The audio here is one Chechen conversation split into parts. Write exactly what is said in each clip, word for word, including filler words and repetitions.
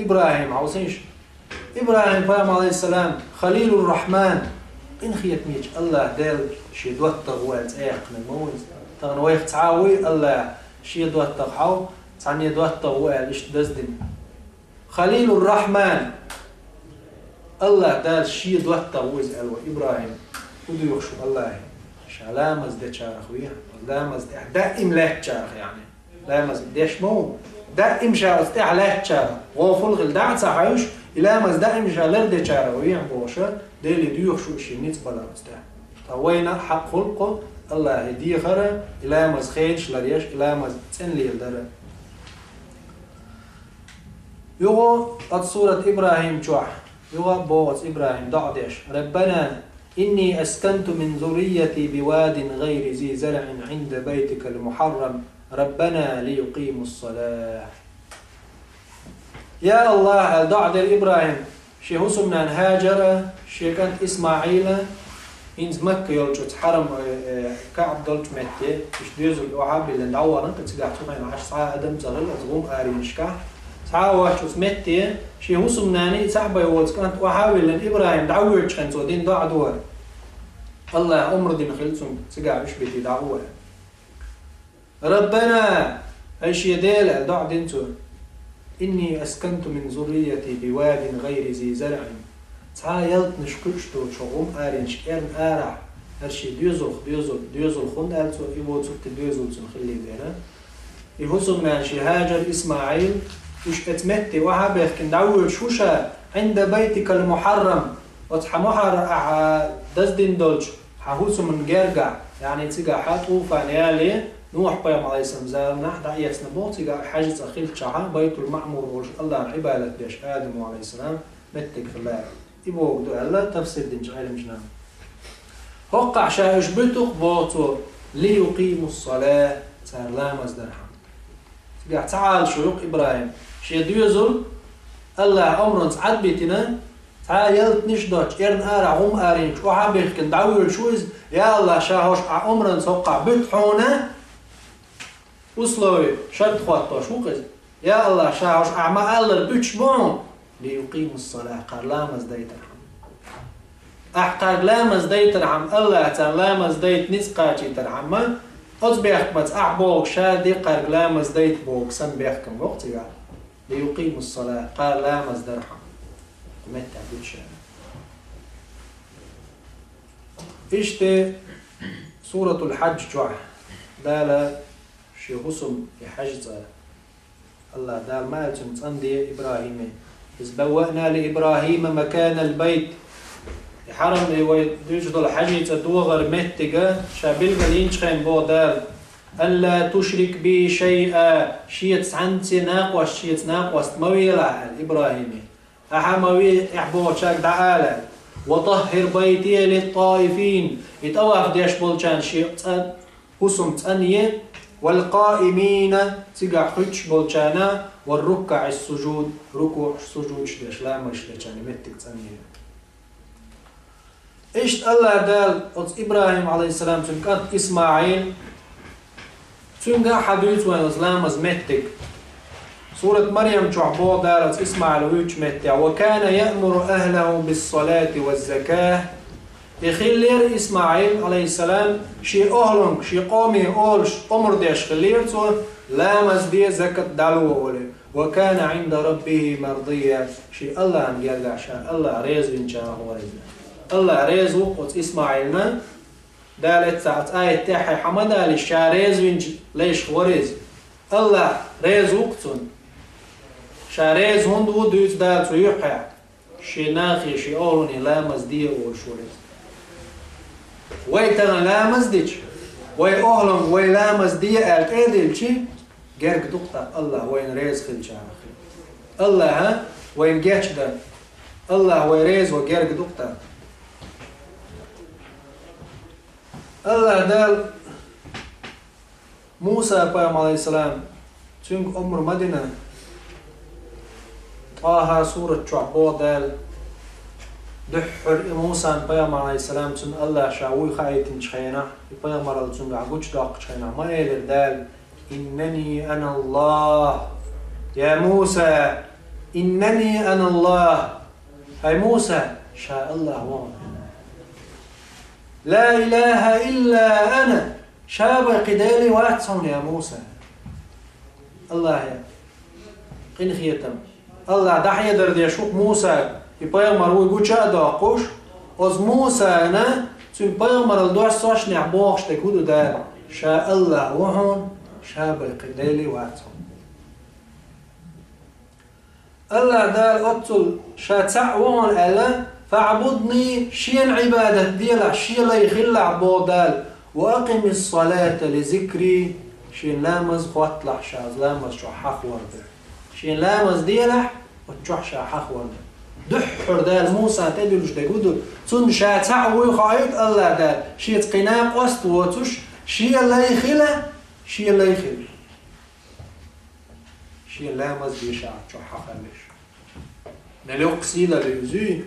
ИбрахӀим хьовсийша. ИбрахӀим пайхамар, алейхиссалам, Халилур-Рахьман, къинхетамеча АллахӀ Дала шен доттагӀа ву аьлла цӀи яьккхинарг ма ву иза. Тахана вайх цхьа а вуй АллахӀ шен доттагӀа хьал, цхьанне доттагӀа ву аьлла иштта даздина. Халилур-Рахьман, АллахӀ Дала шен доттагӀа ву иза аьлла ву ИбрахӀим. ХӀун дуьйху шу АллахӀе? Ша ламаз дечарах вехьа, ламаз тӀехь даим лаьттачарах, яъни. Ламаз деш ма ву. Даим ша оцу тӀехь лаьттачара, гӀофал хила дӀа а ца хьаьвш, и ламаз даим ша лардечара вехьа бохуша, Деле доьхуш ву шен ницкъ балар оцу тӀехь. Ткъа вайна а хьакъ хуьлу кху АллахӀе дехара, и ламаз хенаш ларъеш, и ламаз цӀена леладара. Юха оцу сурат ИбрахӀим чохь, юха а боху оцу ИбрахӀим доӀа деш: «Раббана, инни асканту мин зуррияти бивадин гайри зи заръин гӀинда байтикал мухьаррам, Раббана лиюкъимус салах». Я АллахӀ, аьлла доӀа дира ИбрахӀим, шен хӀусамнана ХӀажара, шен кӀант ИсмаӀила, хӀинца Макка йолчу оцу хьарам, э, э, КаӀба долчу метте, иштта доьзалг охьа а биллина дӀавахана, кхин цигахь цу хенахь Ӏаш цхьа а адам ца хилла оцу гӀум аренашкахь. Цхьа а воцчу оцу метте, шен хӀусамнана а цхьаъ бен воцу кӀант охьа а виллина, ИбрахӀим дӀавоьдучу хенахь цо дина доӀа ду хӀара. АллахӀа омра дина хилла цуьнга, цигахь уьш битий дӀагӀо аьлла. «Раббана», хӀай шен Дела, аьлла доӀа дина цо, «инни асканту мин зуррияти бивадин гайри зи заръин». Цхьа а ялтанаш кхуьуш долчу гӀум аренашка эрна арахь, хӀара шен доьзалх, доьзал, доьзалх хӀунда аьлла цо, и воцург те доьзалца хилла дела. И хӀусамнана шен ХӀажар, ИсмаӀил, уьш оцу метте охьа а бехкина дӀавоьдуш ву ша, «гӀинда байтикал мухьаррам», оцу хьан мухьарра ахьа даздина долчу хьан хӀусаман гергахь, яъни цигахь хьан ТӀуфан яле, Нухь-пайхамар, алейхиссалам, заманахь дӀаэцна боху цигахь хьаьжцӀа хиллачохь, Байтул-Маъмур волуш АллахӀна Ӏибадат деш Адамо, алейхиссалам, меттиг хилла. И бохург ду аьлла тафсир динчу Ӏеламнаха. ХӀоккхахь ша уьш буьту-кх, боху цо, «лиюкъимус салах», цара ламаз дархьама. Цигахь ца Ӏалашо ю-кх ИбрахӀим. Шен доьзал АллахӀа омранца Ӏад битина, цхьа а ялтанаш доцуш, эрна арахь гӀум аренаш охьа а бехкина дӀавоьдуш ву иза: «Я АллахӀ, ша хӀорш Ахь омранца хӀоккхахь буьту хьуна». Условие, шарт хӀоттош ву-кх иза. «Я АллахӀ, ша хӀорш Ахь ма-аллара буьтуш бу хьуна, лиюкъимус салах, кхара ламаз дайтархьама. Ахь кхара ламаз дайтархьама, АллахӀа царна ламаз дайта ницкъ кхачийтархьама, оцу бехкамца Ахь бохург ша де, кхарга ламаз дайта бохург санна бехкам бу-кх цигахь». «Лиюкъимус салах», кхара ламаз дархьама. Меттехь буьту ша. Иштта Суратул Хьаджа чохь Дала шен хӀусам и хьаьжцӀа, АллахӀ Дала ма аьлла цуьнга цӀанде ИбрахӀиме: «Из бавваъна ли ИбрахӀима маканал байт». И хьарам, и вай дуьйцуш долу хьаьжцӀа догӀар меттига ша билгалйинчу хенахь боху Дала: «Алла тушрик би шайъа», шеца цхьаьнцца накъост, шеца накъост ма велахь аьлла ИбрахӀиме. Ахьа ма ве, эхь бохучаьрга дӀаала: «Ва таххир байтия литтаифин», и тӀаваф деш болчарна шен цӀа-, хӀусам цӀанъе, «вал къаимина», цигахь хуьттуш болчарна, «вар руккаӀис сужуд», рукуӀ, сужудаш деш, ламазаш дечарна меттиг цӀанъе. Иштта АллахӀ Дала оцу ИбрахӀим, алейхиссалам, цуьнан кӀант ИсмаӀил, цуьнга а хьадуьйцу вайн оцу ламаз меттиг. Сурат Марьям чохь боху Дала оцу ИсмаӀил вуьйчу меттехь: «Ва кана яъмуру ахлаху биссалати ваззаках». И хиллера ИсмаӀил, алейхиссалам, шен охьалунг, шен къоме олуш, омра деш хиллера цо, ламаз де, закат дӀало олий. «Ва кана Ӏинда раббихи мардийя», шен АллахӀан гергахь ша АллахӀ резавинчарах вара иза. АллахӀ реза ву-кх оцу ИсмаӀилна, Дала эццахь оцу аят тӀехь хьа ма далийша, ша резавинчу лайшах вара иза. АллахӀ реза ву-кх цунна. Ша реза хӀунда ву дуьйцу Дала цу юьххьехь. Шен нахе, шен охьалуне ламаз де олуш вара иза. Вай тахана ламаз дича, вай охьалунга вай ламаз де аьлла тӀе а диллича, герга ду-кх тӀаккха АллахӀ вайна реза хилчарах. АллахӀа вайна гечдан. АллахӀ вай реза ван герга ду-кх тӀаккха. АллахӀ Дала Муса пайхамар, алейхиссалам, цуьнга омра ма дина. ТӀаха сурат чохь боху Дала, дуьххьара и Мусан пайхамар, алейхиссалам, цунна АллахӀа ша вуй хаийтинчу хенахь, и пайхамаралла цуьнгахь гучудоккхучу хенахь ма элира Дала: «Иннани ана АллахӀ». Я Муса, إنني أنا الله. ХӀай Муса, ша АллахӀ ву хьуна. لا إله إلا أنا. Ша бакъ Дела вац хьуна, я Муса. АллахӀа къинхетам. АллахӀа дӀахьедар деш ву-кх Мусага, и пайхамар вуй гуча а доккхуш, оцу Мусана цуьнан пайхамаралла доссошнехь бохуш дерг хӀун ду Дала? Ша АллахӀ ву хьуна, ша бакъ Дела вац хьуна. АллахӀ Дала оццул ша цхьаъ ву хьуна аьлла, فاعبدني, шена Ӏибадат делахь, шен лай хилалахь боху Дала, وأقم الصلاة لذكري, шен ламаз хотталахь, ша ламаз чохь хьахор ду. Шен ламаз делахь, оцу чохь ша хьахор ду. Дуьххьара Дала Мусана тӀедуьллуш дерг хӀун ду? Цунна ша цхьаъ вуй хоуьйту АллахӀ Дала, шеца кхин накъост воцуш, шен лай хила, шен лай хила. Шен ламаз де ша чохь хьахар деш. Мел йоккха сийлалла ю иза.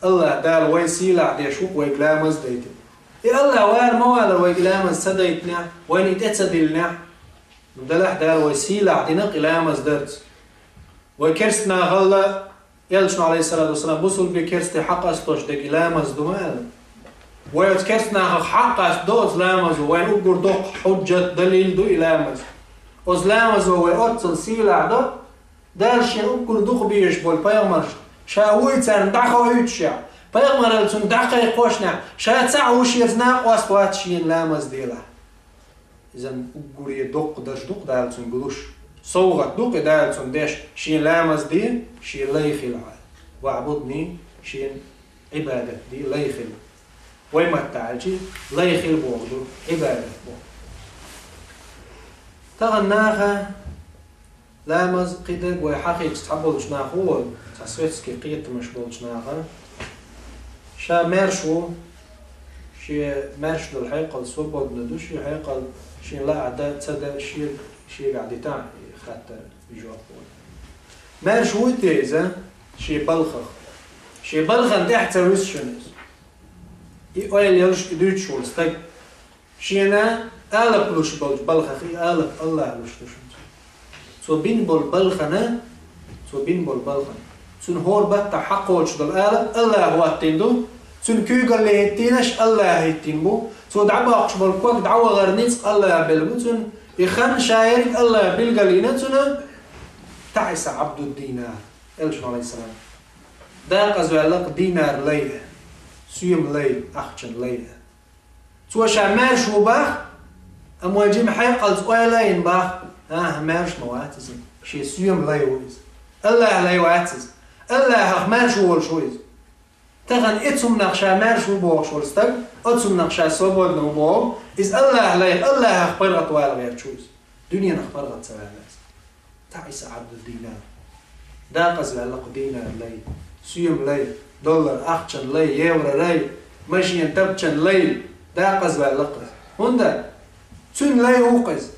АллахӀ Дала вай сийлахь деш ву-кх вайга ламаз дайтина. И АллахӀ вала ма валара вайга ламаз ца дайтинехь, вайна и тӀе ца диллинехь. Делахь Дала вай сийлахь дина-кх и ламаз дарца. Вай керста нахалла, Элчано, Ӏалайхиссалату вассалам, бусулба керста хьакъастош дерг и ламаз ду ма аьлла. Вай оцу керста нахах хьакъастадо оцу ламазо, вайн уггар доккха хьуджат, далил ду и ламаз. Оцу ламазо вай оццул сийлахь до, Дала шен уггар дукха безаш болу пайхамаршна, ша вуй царна дӀахоуьйтушехь, пайхамаралла цунна дӀакхайкхошнехь, ша цхьаъ ву, шеца накъост вац шена ламаз делахь. Иза уггаре доккха дарж ду-кх Дала цуьнга луш. СовгӀат ду-кх и Дала цунна деш, шен ламаз де, шен лай хила хьан. واعبدني, шен Ӏибадат де, лай хила. Вай маттахь аьлча, лай хила бохург ду, Ӏибадат бохург. Тахана наха ламаз, кхидерг вай хьахийча цхьаболчу наха ву вай, цхьа светский кхетамаш болчу наха. Ша маьрша ву, шен маьрша долу хьекъал свободно ду, шен хьекъал шен лаахь дан, ца дан, шен, шегахь дитахь, и хаттар жоп ву. Маьрша вуй те иза шен балхах? Шен балхана тӀаьхьа ца вуьсу шуна иза. И ойла йолуш, и дуьйцуш волу стаг. Шена алапа луш болчу балхах и алапа АллахӀа луш ду шуна. Цо бина болу балхана, цо бина болу балхана. Цуьнан хӀора баттахь хьакхочуш долу алапа АллахӀа хӀоттийна ду. Цуьнан куьйгалле хӀиттийнарш АллахӀа хӀиттийна бу. Цо дӀабоккхуш болу ког дӀавахар ницкъ АллахӀа белла бу цуьнан. И хан ша ерриг АллахӀа билгалйина цуьнан. تعس عبد الدينار, Элчано, Ӏалайхиссалам. Декъаза ваьлла-кх динар лай, соьма лай, ахчан лай. Цо ша маьрша ву боху, амма вайн жима хьекъалца ойла а йина боху, хӀан-хӀа, маьрша ма вац иза, шен соьма лай ву иза. АллахӀан лай вац иза. АллахӀах маьрша волуш ву иза. Тахана оцу хӀуманах ша маьрша ву бохуш волу стаг, оцу хӀуманах ша свободно ву боху, иза АллахӀан лай, АллахӀах паргӀат вала гӀерташ ву иза. Дуьненах паргӀат ца ваьлла иза. تعس عبد الدينار. Декъаза ваьлла-кх динар лай, соьма лай, доллар, ахчан лай, евро лай, машен тапчан лай, декъаза ваьлла-кх иза. ХӀунда? Цуьнан лай ву-кх иза.